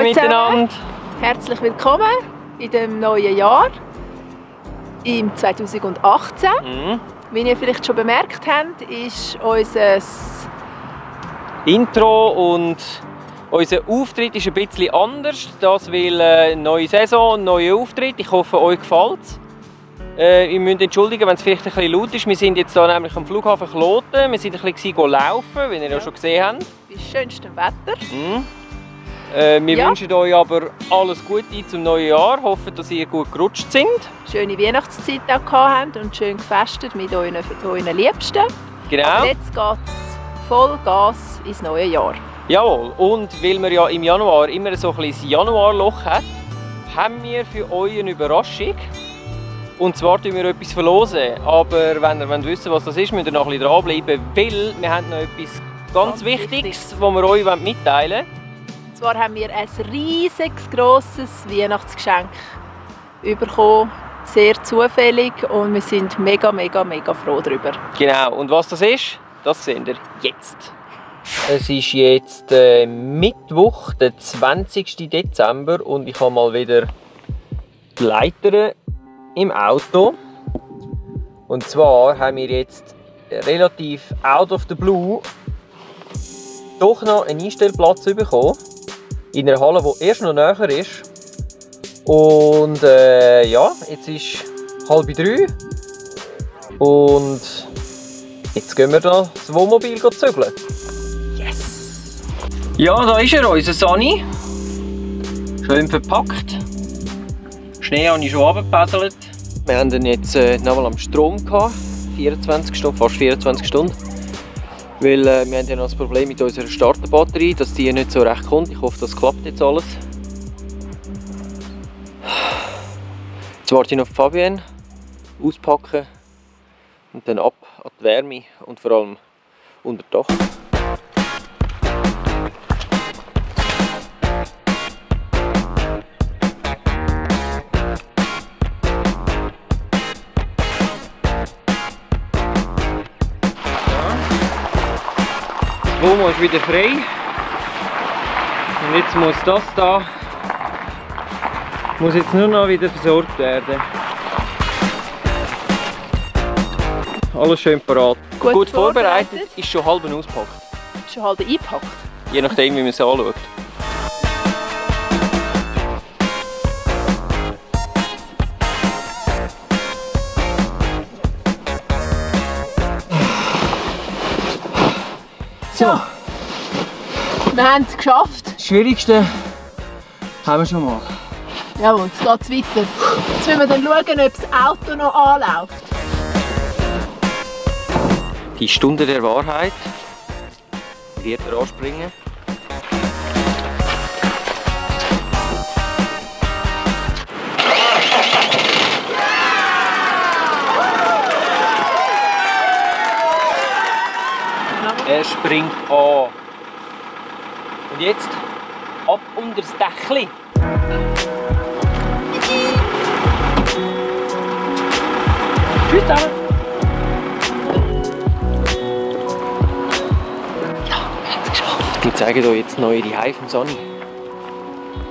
miteinander. Herzlich willkommen in dem neuen Jahr, im 2018. Wie ihr vielleicht schon bemerkt habt, ist unser Intro und unser Auftritt ist ein bisschen anders. Das will eine neue Saison, ein neuer Auftritt. Ich hoffe, euch gefällt es. Ihr müsst entschuldigen, wenn es vielleicht ein bisschen laut ist. Wir sind jetzt hier nämlich am Flughafen Kloten. Wir sind ein bisschen laufen, wie ihr ja schon gesehen habt. Bei schönstem Wetter. Wir wünschen euch aber alles Gute zum neuen Jahr. Hoffen, dass ihr gut gerutscht seid. Schöne Weihnachtszeit auch gehabt habt und schön gefestet mit euren Liebsten. Genau. Aber jetzt geht es voll Gas ins neue Jahr. Jawohl. Und weil wir ja im Januar immer so ein kleines Januarloch hat, haben wir für euch eine Überraschung. Und zwar tun wir etwas verlosen. Aber wenn ihr wissen wollt, was das ist, müsst ihr noch ein bisschen dranbleiben, weil wir haben noch etwas ganz Wichtiges, das wir euch mitteilen wollen. Und zwar haben wir ein riesiges, grosses Weihnachtsgeschenk bekommen. Sehr zufällig und wir sind mega froh darüber. Genau, und was das ist, das seht ihr jetzt. Es ist jetzt Mittwoch, der 20. Dezember und ich habe mal wieder die Leiter im Auto. Und zwar haben wir jetzt relativ out of the blue doch noch einen Einstellplatz bekommen. In einer Halle, die erst noch näher ist. Und ja, jetzt ist 2:30 und jetzt gehen wir da das Wohnmobil zügeln. Yes! Ja, da ist er, unser Sani. Schön verpackt. Schnee habe ich schon runtergepedelt. Wir haben ihn jetzt nochmal am Strom gehabt. 24 Stunden, fast 24 Stunden. Weil wir haben ja noch das Problem mit unserer Starterbatterie, dass die nicht so recht kommt. Ich hoffe, das klappt jetzt alles. Jetzt warte ich noch auf Fabienne, auspacken und dann ab an die Wärme und vor allem unter Dach. Das Womo ist wieder frei und jetzt muss das da jetzt nur noch wieder versorgt werden. Alles schön parat. Gut vorbereitet, ist schon halb ausgepackt. Schon halb eingepackt? Je nachdem, wie man es anschaut. So. Wir haben es geschafft. Das Schwierigste haben wir schon mal. Ja, und jetzt geht es weiter. Jetzt müssen wir dann schauen, ob das Auto noch anläuft. Die Stunde der Wahrheit wird er anspringen. Er springt an. Und jetzt ab unter das Dächli. Tschüss zusammen. Ja, wir haben es geschafft. Wir zeigen euch jetzt neu die Heim vom Sani.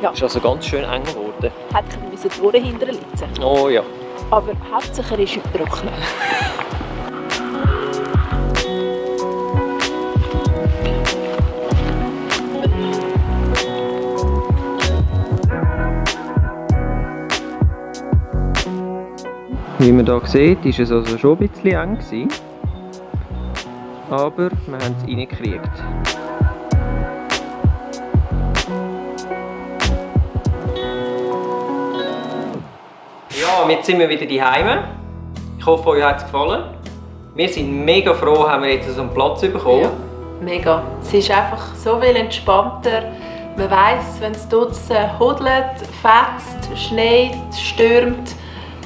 Ja. Ist also ganz schön eng geworden. Hätte ich die Ohren hinterlitzen. Oh ja. Aber Hauptsache er ist trocken. Wie man hier sieht, war es also schon ein bisschen eng gewesen. Aber wir haben es reingekriegt. Ja, jetzt sind wir wieder daheim. Ich hoffe, euch hat es gefallen. Wir sind mega froh, haben wir jetzt so einen Platz bekommen. Ja, mega. Es ist einfach so viel entspannter. Man weiss, wenn es draussen hudelt, fetzt, schneit, stürmt.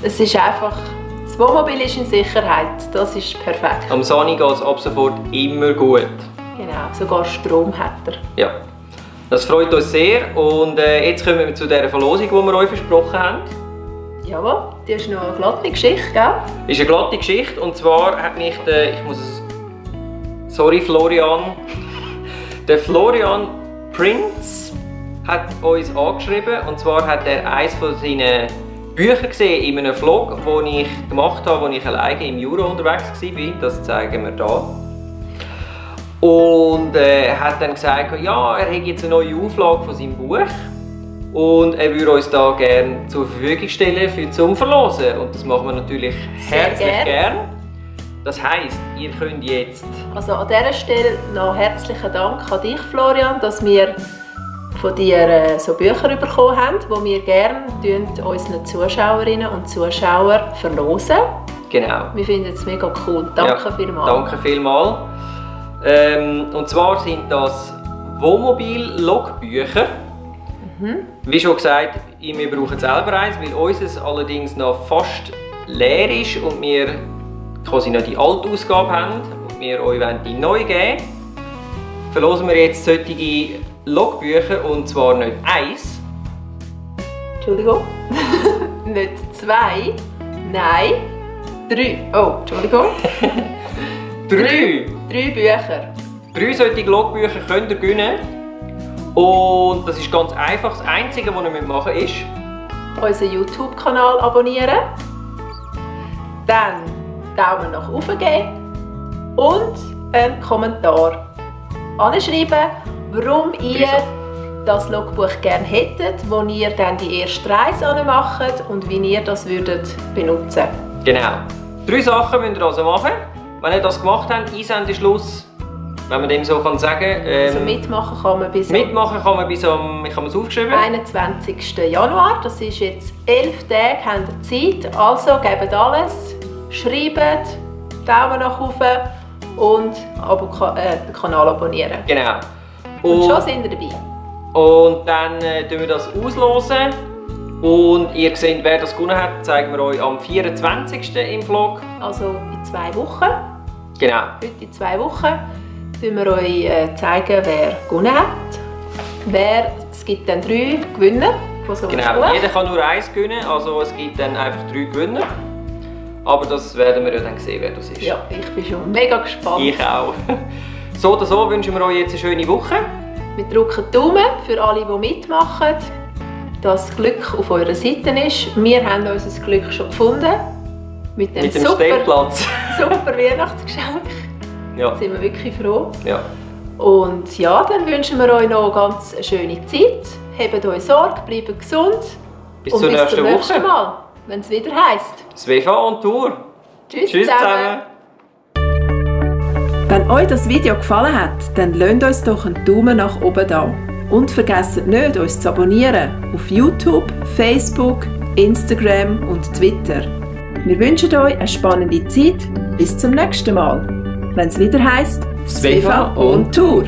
Es ist einfach, das Wohnmobil ist in Sicherheit, das ist perfekt. Am Sani geht es ab sofort immer gut. Genau, sogar Strom hat er. Ja, das freut uns sehr und jetzt kommen wir zu der Verlosung, die wir euch versprochen haben. Jawohl, die ist noch eine glatte Geschichte, gell? Ist eine glatte Geschichte und zwar hat mich sorry Florian, der Florian Prinz hat uns angeschrieben, und zwar hat er eines von seinen Büchern gesehen in einem Vlog, den ich gemacht habe, als ich alleine im Jura unterwegs war. Das zeigen wir hier. Und er hat dann gesagt, ja, er hätte jetzt eine neue Auflage von seinem Buch und er würde uns da gerne zur Verfügung stellen zum Verlosen. Und das machen wir natürlich herzlich gern. Das heisst, ihr könnt jetzt... Also an dieser Stelle noch herzlichen Dank an dich, Florian, dass wir von dir so Bücher bekommen haben, die wir gerne unseren Zuschauerinnen und Zuschauern verlosen. Genau. Wir finden es mega cool. Danke vielmals. Danke vielmals. Und zwar sind das Wohnmobil-Logbücher. Wie schon gesagt, wir brauchen selber eins, weil unseres allerdings noch fast leer ist und wir quasi noch die alte Ausgabe haben und wir euch die neu geben. Verlosen wir jetzt solche Logbücher, und zwar nicht eins. Entschuldigung. Nicht zwei. Nein. 3. Oh, Entschuldigung. 3 Bücher. 3 solche Logbücher könnt ihr gewinnen. Und das ist ganz einfach. Das Einzige, was ihr machen müsst, ist unseren YouTube-Kanal abonnieren. Dann Daumen nach oben geben und einen Kommentar anschreiben, warum ihr das Logbuch gerne hättet, wo ihr dann die erste Reise macht und wie ihr das würdet benutzen. Genau. 3 Sachen müsst ihr also machen. Wenn ihr das gemacht habt, Einsendeschluss, wenn man dem so kann sagen. Also mitmachen kann man bis am, ich habe es aufgeschrieben, 21. Januar. Das ist jetzt 11 Tage, habt ihr Zeit. Also gebt alles, schreibt, Daumen nach oben und den Kanal abonnieren. Genau. Und schon sind ihr dabei. Und dann tun wir das auslosen. Und ihr seht, wer das gewonnen hat, zeigen wir euch am 24. im Vlog. Also in 2 Wochen. Genau. Heute in 2 Wochen zeigen wir euch, wer gewonnen hat. Es gibt dann 3 Gewinner von so einem Genau, Buch. jeder kann nur 1 gewinnen, also es gibt dann einfach 3 Gewinner. Aber das werden wir ja dann sehen, wer das ist. Ja, ich bin schon mega gespannt. Ich auch. So oder so wünschen wir euch jetzt eine schöne Woche. Wir drücken die Daumen für alle, die mitmachen, dass das Glück auf eurer Seite ist. Wir haben unser Glück schon gefunden. Mit dem Stellplatz. Super Weihnachtsgeschenk. Ja. Da sind wir wirklich froh. Ja. Und ja, dann wünschen wir euch noch eine ganz schöne Zeit. Habt euch Sorge, bleibt gesund. Bis zur nächsten Woche. Nächsten Mal, wenn es wieder heisst. Svefa on Tour. Tschüss zusammen. Wenn euch das Video gefallen hat, dann lasst uns doch einen Daumen nach oben da. Und vergesst nicht, uns zu abonnieren auf YouTube, Facebook, Instagram und Twitter. Wir wünschen euch eine spannende Zeit. Bis zum nächsten Mal, wenn es wieder heisst Svefa on Tour.